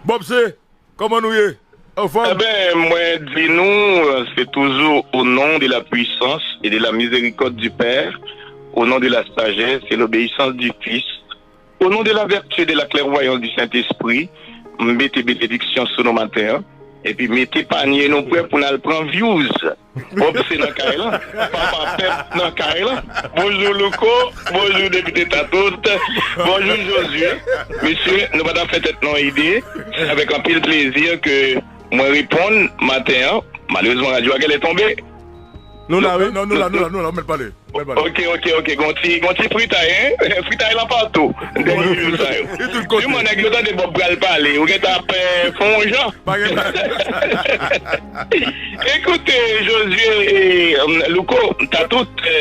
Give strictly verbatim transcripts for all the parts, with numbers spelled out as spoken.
Bob C, kòman nou ye? Anfòm? Eben, mwen di nou, se toujou au nom de la puissance et de la miséricorde du Père, au nom de la sagesse et l'obéissance du Fils, au nom de la vertu et de la clairvoyance du Saint-Esprit, m mete benediksyon sou nou maten an, epi mete panye nou prè pou n al pran views. Bob C nan kay lan. Papa pèp nan kay lan. Bonjou Louko. Bonjou depite Tatout. Bonjou Josué. Mesye, nou pa ta fè tèt nou ide. Avèk anpil plezi ke mwen reponn maten an. Malerezman, radyo a genlè tonbe. Nou la, wi. Non, nou la, nou la, nou la, ou mèt pale. Ou mèt pale. Ok, ok, ok. Gon ti, gon ti fritay, hein? Fritay lan patou. Dènye jou sa yo. Li tout kote. Di mwen, nèg yo tande Bob pral pale. Ou gentan ap fè yon jan. Pa gen bagay. Ekoute, Josué, e, um, Louko, Tatout, e,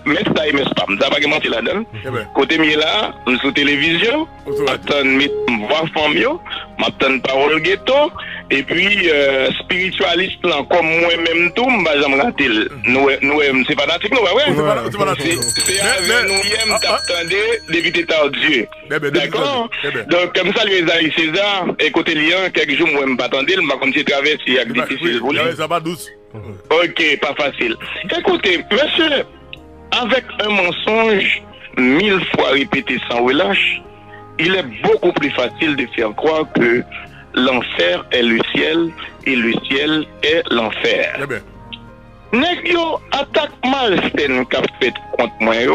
mès sa e mès pa m. Sa pa gen manti ladan l. Kote m ye la, m sou televizyon, m ap tann met vwa fanm yo, m ap tann pawòl geto, epi, e, espiritualist lan, kòm mwen menm tou, m pa janm rate l. Nou wè, nou wè, m se fanatik nou, pa vre? Se fanatik. Se avè nou yè m t ap tande depite Tardieu. Dakò? Donk, m salye Esaïe César, e kote li an, kèk jou m wè m pa tande l, m pa konn si se travèse ak difisil pou li. Ok, pa fasil. Ekoute, mesye, avec un mensonge mille fois répété sans relâche, il est beaucoup plus facile de faire croire que l'enfer est le ciel et le ciel est l'enfer. Nèg yo, atak malsèn k ap fèt kont mwen yo,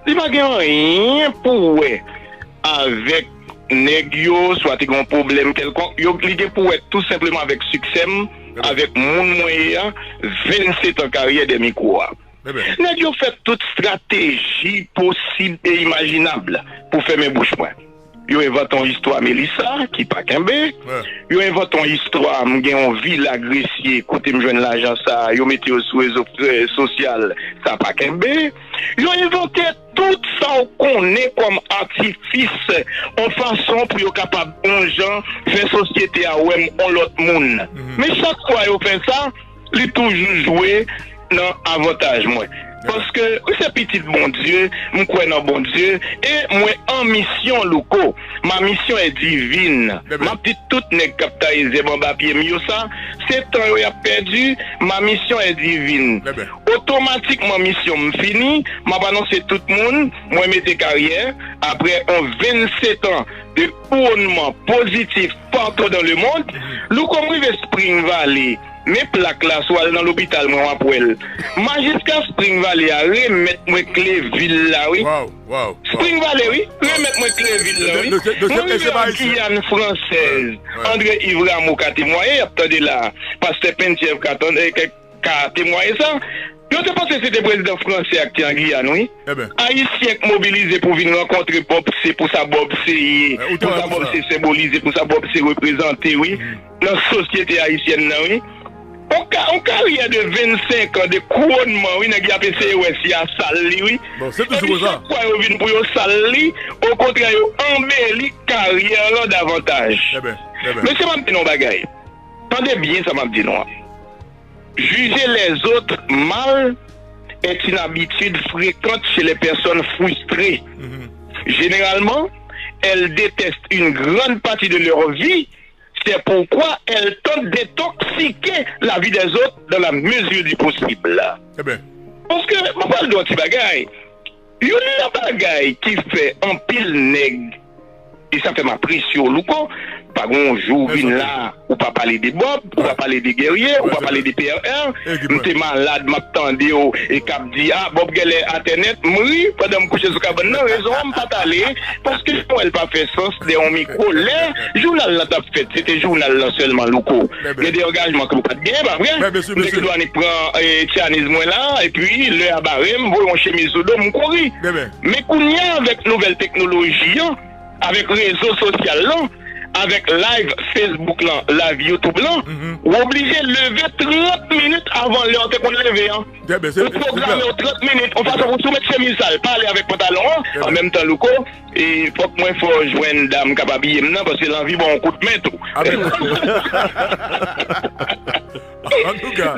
li pa gen anyen pou wè avèk nèg yo, swa te gen yon pwoblèm kèlkonk. Yo, li gen pou wè tou senpleman avèk siksè m, avèk moun mwen ye a, vennsetan karyè dèyè mikwo a. Nèg yo fè tout estrateji posib e imajinab pou fèmen bouch mwen. Yo envante yon istwa Melissa ki pa kenbe. Yo envante yon istwa m gen yon vila Gresye kote m jwenn lajan sa a, yo mete yo sou rezo, e, sosyal, sa pa kenbe. Yo envante tout sa w konnen kòm atifis, yon fason pou yo kapab yon jan fè sosyete a wè m yon lòt moun. Men chak fwa yo fè sa, li toujou jwe nan avantaj mwen. Paske m se pitit Bondye, m kwè nan Bondye, e mwen an misyon, Louko. Ma mission est divine. M ap di tout nèg k ap taye zèb anba pye m yo sa, se tan yo y ap pèdi, ma mission est divine. Otomatikman misyon m fini, m ap anonse tout moun, mwen mete karyè, apre yon vennsetan de kouwonnman pozitif partout dans le monde, Louko, m rive Spring Valley, men plak la, si w al nan lopital mwen w ap wè l. Majistra Spring Valley a remèt mwen kle vil la, wi. Spring Valley, wi, remèt mwen kle vil la, wi. Mwen rive an Giyàn Fransèz, André Yves Rameau ka temwaye, y ap tande la, pastè Penthièvre ka tande, ka temwaye sa. Yo te panse se te prezidan fransè a ki te an Giyàn, wi. Ayisyen k mobilize pou vin rankontre Bob C, pou sa Bob C ye, pou sa Bob C senbolize, pou sa Bob C reprezante, wi, nan sosyete ayisyèn nan, wi. On ka, on karyè de vennsenk an de kouwonnman, wi, nèg y ap eseye wè si y a sal li, wi. Epi chak fwa yo vin pou yo sal li, okontrè, yo anbeli karyè lan davantaj. Mesye, m ap di nou yon bagay. Tande byen sa m ap di nou an. Juger les autres mal est une habitude fréquente chez les personnes frustrées. Généralement, elles détestent une grande partie de leur vie, c'est pourquoi elles tentent d'intoxiquer la vie des autres dans la mesure du possible. Paske, mwen pral di yon ti bagay. Youn nan bagay ki fè anpil nèg, e sa fè m apresye w, Louko, pa gen yon jou w vin la, ou pa pale de Bob, ou pa pale de Guerrier, ou pa pale de P R R. M te malad, m ap tande w, e k ap di, a, Bob genlè atè nèt, m ri pandan m kouche sou kabann nan, rezon an m pa t ale, paske m wè l pa fè sans dèyè yon mikwo. Lè jounal lan t ap fèt, se te jounal lan sèlman, Louko. Gen de angajman ke w pa t genyen, pa vre? M te gen dwa annik pran, e, tchaniz mwen la, epi lè a bare m, voye yon chemiz sou do m, m kouri. Men kounye a, avèk nouvèl teknoloji an, avèk rezo sosyal lan, avèk live Facebook lan, live YouTube lan, ou oblije leve trant minit avan lè w te konn leve an. Ou pwograme w trant minit, yon fason pou si w met chemiz sal, pale avèk pantalon an, an menm tan, Louko, e fòk mwen fè w jwenn dam k ap abiye m nan, paske l anvi ba w yon kout men tou. Antouka,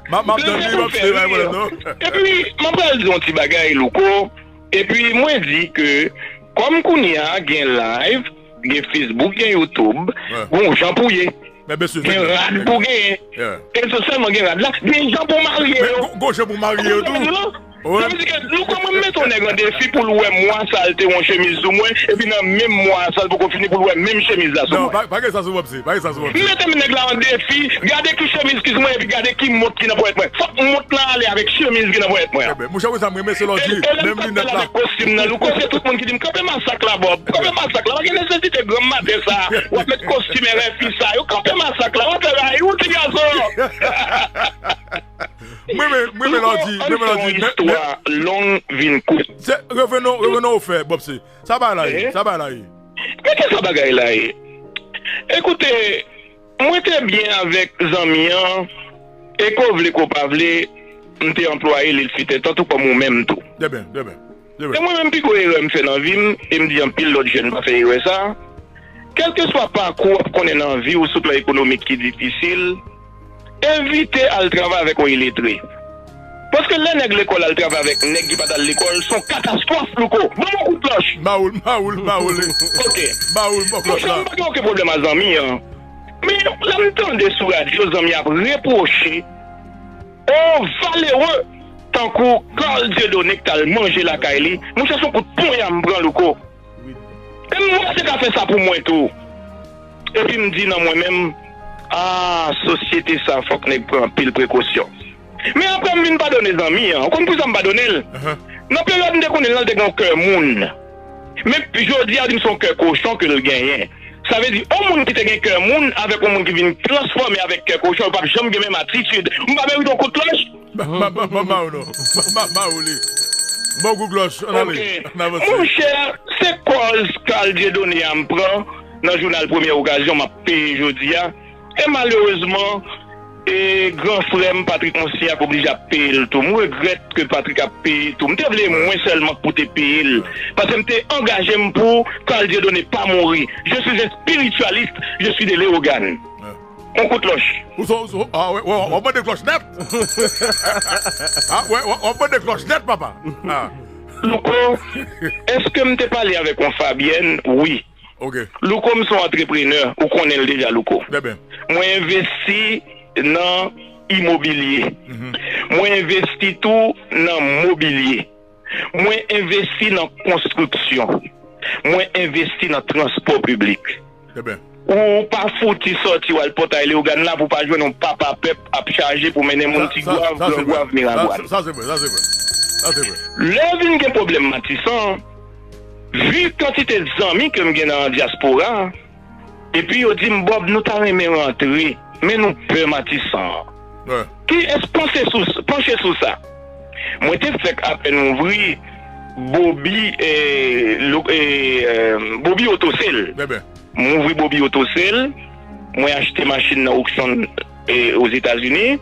m ap tann li, m ap swiv, pa gen pwoblèm non. Epi, mwen pral di yon ti bagay, Louko. Epi, mwen di ke, kòm kounye a gen live, gen Facebook, gen YouTube, gon jan pou ye. Gen rad pou genyen. E se sèlman gen rad la, gen jan pou marye yo. Gon jan pou marye yo tou. Sa vle di ke nou kòman m mete yon nèg an defi pou l wè mwa sa l te wè yon chemiz sou mwen, epi nan menm mwa sa l poko fini pou l wè menm chemiz la sou mwen. Pa gen sa sou Popsi, pa gen sa sou Popsi. M mete nèg la an defi, gade ki chemiz ki sou mwen, epi gade ki mont ki nan ponyèt mwen. Fòk mont lan ale avèk chemiz ki nan ponyèt mwen an. Mouche wi sa m renmen se lè w di menm linèt la. Kostim nan, Louko, se tout moun ki di m, "Kanpe masak la, Bob. Kanpe masak la. Pa gen nesesite granm maten sa. W ap met kostim R F I sa yo. Kanpe masak la. W ap fè rayi, ou ti gason." Mwen, mwen, mwen, lè w di, mwen, lè w di, men, men, long vin kout. Se, revenons, revenons au fait, Popsi. Sa bay la ye, sa bay la ye. Men ki sa bagay la ye? Ekoute, mwen te byen avèk zanmi an, e ke w vle ke w pa vle, m te anplwaye li, l fite tan, tou kòm ou menm tou. Trè byen, trè byen, trè byen. E mwen menm, pi gwo erè m fè nan vi m, e m di anpil lòt jèn pa fè erè sa, kèlkeswa pakou w ap konnen nan vi w sou plan ekonomik ki difisil, evite al travay avèk yon iletre. Paske lè nèg lekòl al travay avèk nèg ki pa t al lekòl, se yon katastwòf, Louko. Ban m yon kout klòch. Mawoul, mawoul, mawoul. Ok. Mawoul, ban klòch la. Monchè, m pa gen okenn pwoblèm a zanmi an. Men, lè m tande sou radyo, zanmi ap repwoche yon valere tankou Carl Dieudonné ki t al manje lakay li, monchè, se yon kout ponya m pran, Louko. E m wè se ka fè sa pou mwen tou. Epi m di nan mwen menm, a, sosyete sa, fòk nèg pran anpil prekosyon. Men apre m vin padone zanmi an. Ou konn poukisa m padone l? Nan peryòd m te konnen l lan, l te gen yon kè moun. Men jodi a, yo di m se yon kè kochon ke l genyen. Sa vle di, yon moun ki te gen kè moun avèk yon moun ki vin transfòme avèk kè kochon, yo p ap janm gen menm atitid. M pa merite yon kout klòch? Ma, ma, ma, ma, ma ou non. Ma, ma, ma ou li. Bon, kout klòch, ann ale, ann avanse. Monchè, se kòz Carl Dieudonné a m pran nan jounal Premyè Okazyon m ap peye jodi a. E malerezman, e gran frè m Patrick Monsignat oblije ap peye l tou. M regrèt ke Patrick ap peye tou. M te vle mwen sèlman k pou te peye l. Paske m te angaje m pou Carl Dieudonné pa mouri. Je suis un spiritualiste, je suis de Leyogàn. On kout klòch. Ou son, ou son, a, wè, wè, w ap mande klòch nèt. A, wè, w ap mande klòch nèt, papa. A. Louko, èske m te pale avèk yon Fabyèn? Wi. Ok. Louko, m se yon antreprenè, ou konnen l deja, Louko. Trè byen. Mwen envesti nan imobilye. Mwen envesti tou nan mobilye. Mwen envesti nan konstriksyon. Mwen envesti nan transpò piblik. Trè byen. Ou pa fouti sòti w al Pòtay Leyogàn la pou w pa jwenn yon papa pèp ap chaje pou mennen moun Tigwav, Grangwav, Miragwàn. Sa, sa, sa, sa se vre, sa se vre. Sa se vre. Lè vin gen pwoblèm Matisan, vi kantite zanmi ke m gen nan dyaspora, epi yo di m, "Bob, nou ta renmen rantre, men nou pè Matisan an." Ki es-, panse sou, panche sou sa. Mwen te fèk apèn ouvri Bobi, e, lo-, e, e, Bobi Otosel. Trè byen. M ouvri Bobi Otosel, mwen achte machin nan oksyon, e, Ozetazini.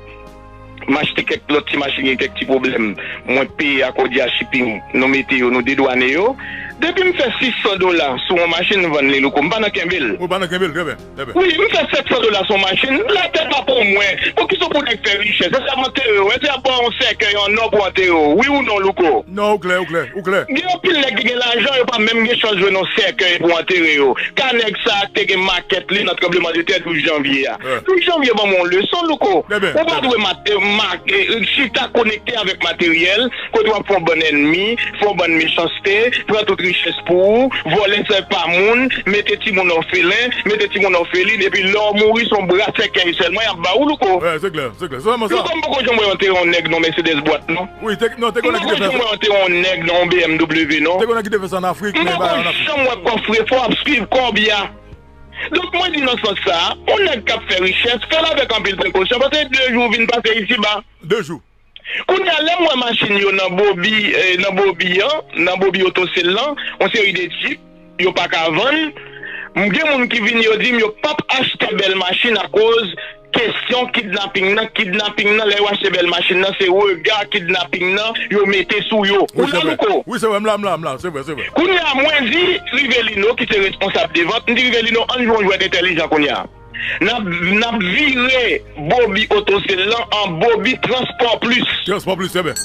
M achte kèk lòt ti machin, gen kèk ti pwoblèm. Mwen peye a Cordia Shipping, nou mete yo, nou dedwane yo. Depi m fè sis san dola sou yon machin, m vann li, Louko. M pa nan kenbe l. Ou pa nan kenbe l, trè byen, trè byen. Wi, m fè sèt san dola sou yon machin. Latè pa pou mwen. Poukisa pou nèg fè richès? Èske ap antere w? Èske y ap ba w yon sèkèy an nò pou antere w? Wi ou non, Louko? Non, ou klè, ou klè, ou klè. Gen anpil nèg ki gen lajan, yo pa menm gen chans jwenn yon sèkèy pou antere yo. Ka nèg sa a te gen makèt li nan tranblemanntè douz janvye a. Douz janvye ban m yon leson, Louko. Ou pa dwe mat-, e, mak-, e, chita konekte avèk materyèl, kote w ap fè yon bann ènmi, fè yon bann mechanste, pran tout richès pou ou, vòlè sèl pa moun, mete timoun òfelen, mete timoun òfelin, epi lè w mouri, se yon bra sèkèy sèlman y ap ba ou, Louko. Wi, se klè, se klè. Se sèlman sa. Louko, m poko janm wè yo antere yon nèg nan Mercedes bwat, non. Wi, te, non, te gen nèg ki te fè sa. M poko janm wè yo antere yon nèg nan yon B M W, non. Te gen nèg ki te fè sa an Afrik, men pa an Afrik. M poko janm wè kòfrefò ap swiv kòb ya. Donk, mwen di nan sans sa a, yon nèg k ap fè richès, fè l avèk anpil prekosyon, paske de jou vin pase isiba. De jou. Kounye a, lè m wè machin yo nan Bobi, eh, nan Bobi an, nan Bobi Otosel lan, yon seri de Jeep, yo pa ka vann, m gen moun ki vin, yo di m yo p ap achte bèl machin akoz kesyon kidnaping nan, kidnaping nan, lè yo achte bèl machin nan, se rega kidnaping nan yo mete sou yo. Ou la, Louko? Wi, se vre, m la, m la, m la, se vre, se vre. Kounye a, mwen di Rivelino, ki se responsab de vant, m di Rivelino, ann jwe yon jwèt entèlijan kounye a. N ap, n ap vire Bobi Otosel lan an Bobi Transpò Plis. Transpò Plis, trè byen.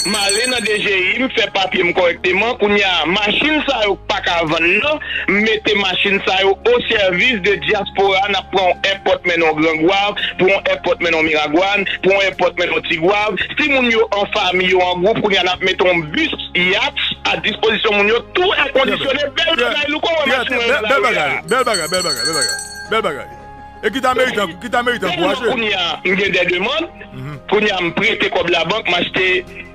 M ale nan D G I, m fè papye m kòrèkteman. Kounye a, machin sa yo k pa ka vann nan, m mete machin sa yo o sèvis de dyaspora. N ap pran yon èpòt mennen yon Gran Gwav, pran yon èpòt mennen yon Miragwàn, pran yon èpòt mennen yon Tigwav. Si moun yo an fanmi, yo an gwoup, kounye a, n ap mete yon bis, yat, a dispozisyon moun yo, tou èkondisyone, bèl bagay, Louko, wè machin mwen yo la, bèl bagay, bèl bagay, bèl bagay, bèl bagay. Bèl bagay. E ki ta merite, ki ta merite ankouraje. Kounye a, m gen de demann. Kounye a, m prete kòb labank, m achte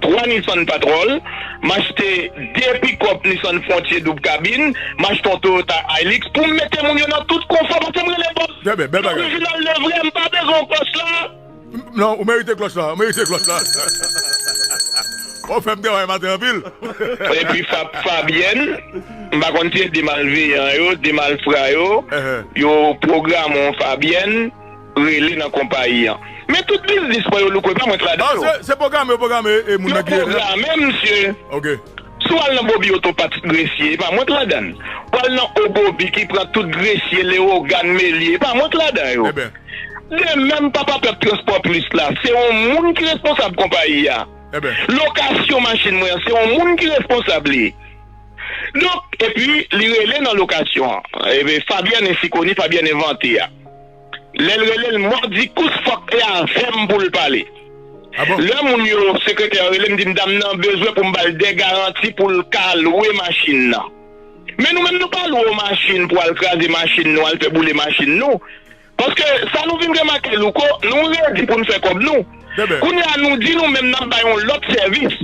twa Nissan Patrol, m achte de pikòp Nissan Frontier doub kabin, m achte yon Toyota Hilux pou m mete moun yo nan tout konfò, paske m rele bòs. Trè byen, bèl bagay. Orijinal de vrè, m pa bezwen klòch la. Non, ou merite klòch la, ou merite klòch la. Ou fè m travay maten anpil. Epi Fa-, Fabienne, m pa konn si se de malveyan yo, de malfra yo, yo pwograme yon Fabienne, rele nan konpayi an. Men tout biznis mwen yo, Louko, e pa mwen k ladan yo. Se, se pwograme, yo pwograme, e moun nan ki rele. Yo pwograme, misye. Ok. Si w al nan Bobi Oto Patrick Gressier, e pa mwen k ladan. W al nan Obobi ki pran tout Gressier, Lewogàn, Melie, e pa mwen k ladan yo. Eben. De menm Papa Pèp Transpò Plis la, se yon moun ki responsab konpayi a. Eben. Lokasyon machin mwen an, se yon moun ki responsab li. Donk, epi, li rele nan lokasyon an. Epi, Fabienne Siconi, Fabienne envante a. Lè l rele l, mòdi kous fòk e avè m pou l pale. Ah bon? Lè moun yo, sekretè an rele m, di m, dam nan bezwen pou m ba l de garanti pou l ka lwe machin nan. Men nou menm, nou pa lwe yon machin pou al kraze machin nou, al fè boule machin nou. Paske sa nou vin remake, Louko, nou redi pou n fè kòb nou. Kounye a, nou di nou menm n ap bay yon lòt sèvis.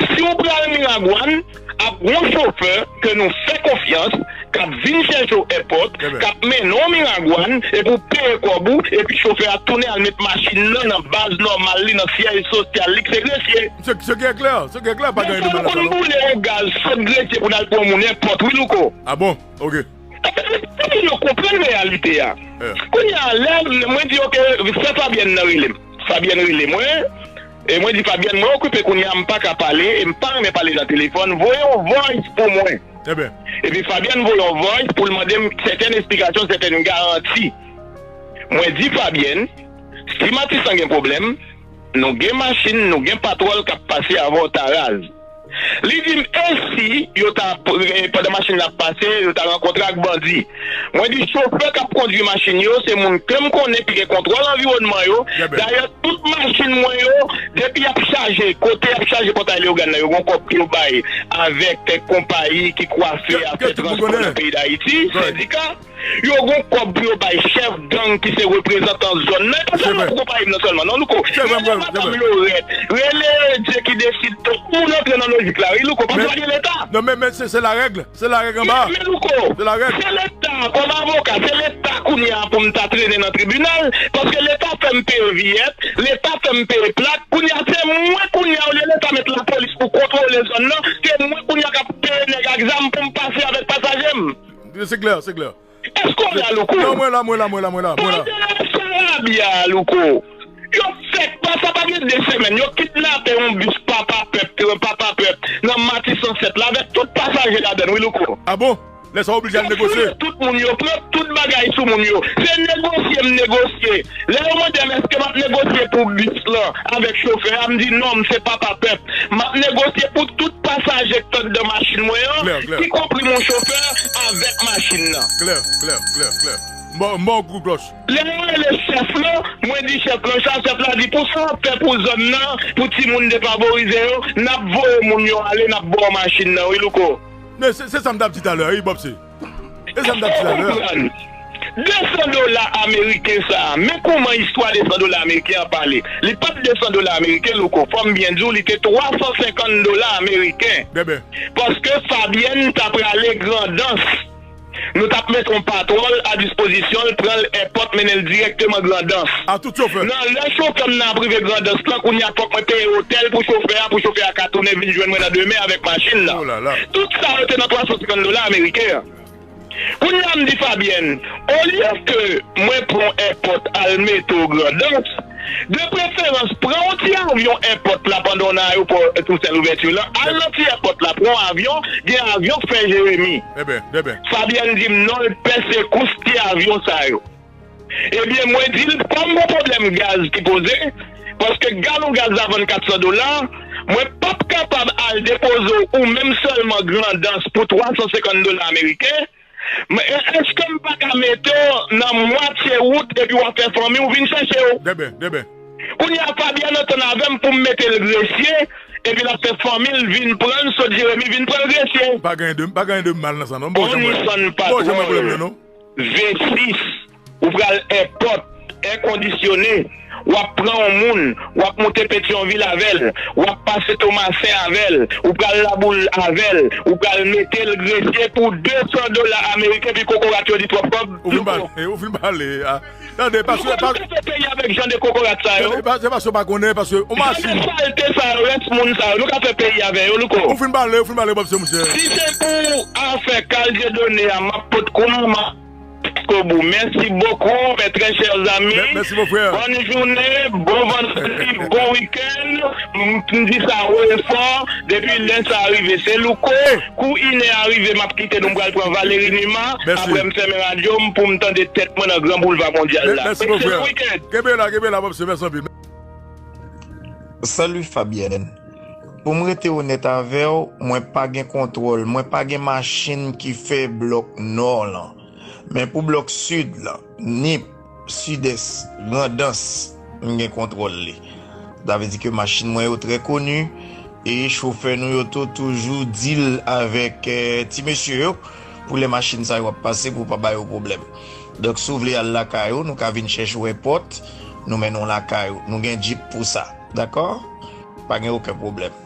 Si w pral Miragwàn, ap yon chofè ke nou fè konfyans, k ap vin chèche w èpòt, k ap mennen w Miragwàn, epi w peye kòb ou, epi chofè a tounen al met machin nan nan baz nòmal li, nan syèj sosyal li, k se Gresye. Ce, ce qui est clair, ce qui est clair, pa gen de mal la, non. Konn boule yon gaz sot Gresye pou n al pran moun èpòt, wi, Louko. Ah bon? Ok. Epi, epi yo konprann reyalite a. Kounye a, lè mwen di, ok, sè Fabienne nan rele m. Fabienne rele mwen. E mwen di, Fabienne, mwen okipe kounye a, m pa ka pale, e m pa renmen pale nan telefòn. Voye yon voice pou mwen. Epi Fabienne voye yon voice pou l mande m sètèn esplikasyon, sètèn garanti. Mwen di Fabienne, si Matisan gen pwoblèm, nou gen machin, nou gen Patrol k ap pase avè w ta raz. Li di m, e si yo ta, eh, pandan machin nan ap pase, yo ta rankontre ak bandi? Mwen di, chofè k ap kondwi machin yo, se moun ke m konnen ki gen kontwòl anviwònman yo. Dayè, tout machin mwen yo, depi y ap chaje, kote y ap chaje pòtay Leyogàn nan, yo gon kòb pou yo bay avèk, eh, konpayi ki kwafe afè transpò nan peyi Dayiti, sendika. Yo gon kòb pou yo bay chèf gang ki se reprezantan zòn nan. E pa sèlman pou konpayi m nan sèlman, non, Louko. Rele madanm Lorèt, rele Dye ki desid, tout moun antre nan lojik la, wi, Louko, paske pa gen Leta. Non, men, men se, se larèg, se larèg anba. Men, Louko, se Leta, kòm avoka, se Leta kounye a pou m ta trennen nan tribinal, paske Leta fè m peye viyèt, Leta fè m peye plak, kounye a se mwen kounye a, olye Leta met lapolis pou kontwole zòn nan, se mwen kounye a k ap peye nèg ak zam pou m pase avèk pasaje m. Se klè, se klè. Èske w la, Louko? Non, mwen la, mwen la, mwen la, mwen la, mwen la. Pandan Sarabia, Louko, yo fèk pa, sa pa gen de semèn, yo kidnape yon bis Papa Pèp, tren Papa Pèp, nan Matisan sèt la, avèk tout pasaje ladan l, wi, Louko. Ah bon? Lè sa w oblije al negosye. Yo foure tout moun, yo pran tout bagay sou moun yo. Se negosye m negosye. Lè yo mande m èske m ap negosye pou bis lan avèk chofè a, m di non, m se Papa Pèp. M ap negosye pou tout pasaje k t anndan machin mwen an, ikonpri mon chofè, avèk machin nan. Klè, klè, klè, klè. M ba w, m ba w kout klòch. Lè yo rele chèf lan, mwen di chèf lan sa, chèf la di pou sa w ap fè pou zòn nan, pou timoun defavorize yo, n ap voye moun yo ale, n ap ba w machin nan, wi, Louko. Men se, se sa m t ap di talè, wi, Bòpsi. E sa m t ap di talè. Konprann. De san dola ameriken sa a, men kòman istwa de san dola ameriken an pale. Li pa t de san dola ameriken, Louko. Fò m byen di w, li te twa san senkant dola ameriken. Paske Fabienne ta prale Grandans. Nou t ap met yon Patrol a dispozisyon l, pran l èpòt, mennen l dirèkteman Grandans. A tout chofè. Nan lè chofè m nan ap rive Grandans lan, kounye a fòk mwen peye otèl pou chofè a, pou chofè a ka tounen vin jwenn mwen nan demen avèk machin nan. Oh là là. Tout sa yo te nan twa san senkant dola ameriken an. Kounye a m di Fabienne, olye ke mwen pran èpòt al mete w Grandans, de preferans, pran yon ti avyon èpòt la pandan w nan ayewopò Tousen Louvèti lan, al nan ti èpòt la, pran yon avyon, gen avyon k fè Jeremi. Fabienne di m non, l pè sekous ti avyon sa yo. Ebyen, mwen di l, kòm gon pwoblèm gaz ki poze, paske galon gaz la vann kat san dola, Mwen p ap kapab al depoze w ou menm sèlman Grandans pou twa san senkant dola ameriken. Men èske m pa ka mete w nan mwatye wout epi w ap fè fanmi w vin chèche w? Dèbè, dèbè. Kounye a, Fabian antann avè m pou m mete l Gresye, epi l ap fè fanmi l vin pran l, sot Jeremi vin pran l Gresye. Pa gen de, pa gen de mal nan sa, non. Bon, on janm wè, Nissan bon, janm wè pwoblèm nan, Patrol, non. V sis, ou pral èpòt, èkondisyone, w ap pran yon moun, w ap monte Petyonvil avè l, w ap pase Tomasen avè l, ou pral Laboul avè l, ou pral mete l Gresye pou de san dola ameriken, pi kokorat yo di twòp kòb. Ou fin pale, ou fin pale, ah. Tande, paske nou ka fè peyi avèk jan de kokorat sa yo. Tande, pa, se paske w pa konnen, paske yon machin. Jan de salte sa yo, rès moun sa yo, nou ka fè peyi avè yo, Louko. Ou fin pale, ou fin pale, Bòb, se monchè. Si se pou afè Carl Dieudonné a, m ap pot kou m, m ap jiskobou. Merci beaucoup, mes très chers amis. Mè-, merci, mon frère. Bonne journée, bon vendredi, bon week-end. M, m di sa wo e fò, depi lè sa rive, se Louko. Kou inè a rive, m ap kite nou, m pral pran Valérie Numa. Mèsi. Apre, m fèmen radyo m pou m tande tèt mwen nan gran boulva mondyal la. Mè-, mèsi, mon frè. Kenbe la, kenbe la, Bòb, se mèsi anpil. Salut Fabienne. Pou m rete onèt avè w, mwen pa gen kontwòl, mwen pa gen machin ki fè blòk nò lan. Men pou blòk sid lan, Nip, Sidès, Grandans, m gen kontwòl li. Sa vle di ke machin mwen yo trè koni e chofè nou yo tou toujou deal avèk, eh, ti mesye yo pou lè machin sa yo ap pase pou pa ba yo pwoblèm. Donk, si w vle al lakay ou, nou ka vin chèche w èpòt, nou mennen w lakay ou. Nou gen djip pou sa, dakò? Pa gen okenn pwoblèm.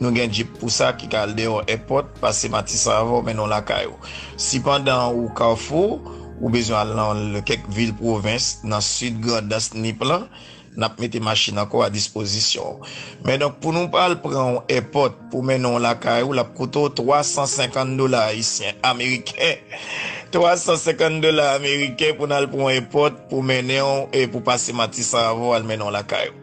Nou gen djip pou sa ki ka al deyò èpòt, pase Matisan avè w, mennen w lakay ou. Sipandan ou Kafou, ou bezwen al nan kèk vil pwovens, nan sid Grandans, Nip lan, n ap mete machin ankò a dispozisyon w. Men donk, pou nou pa al pran w èpòt pou mennen w lakay ou, l ap koute w twa san senkant dola ayisyen, ameriken. Twa san senkant dola ameriken pou n al pran w èpòt pou mennen w e pou pase Matisan avè w al mennen w lakay ou.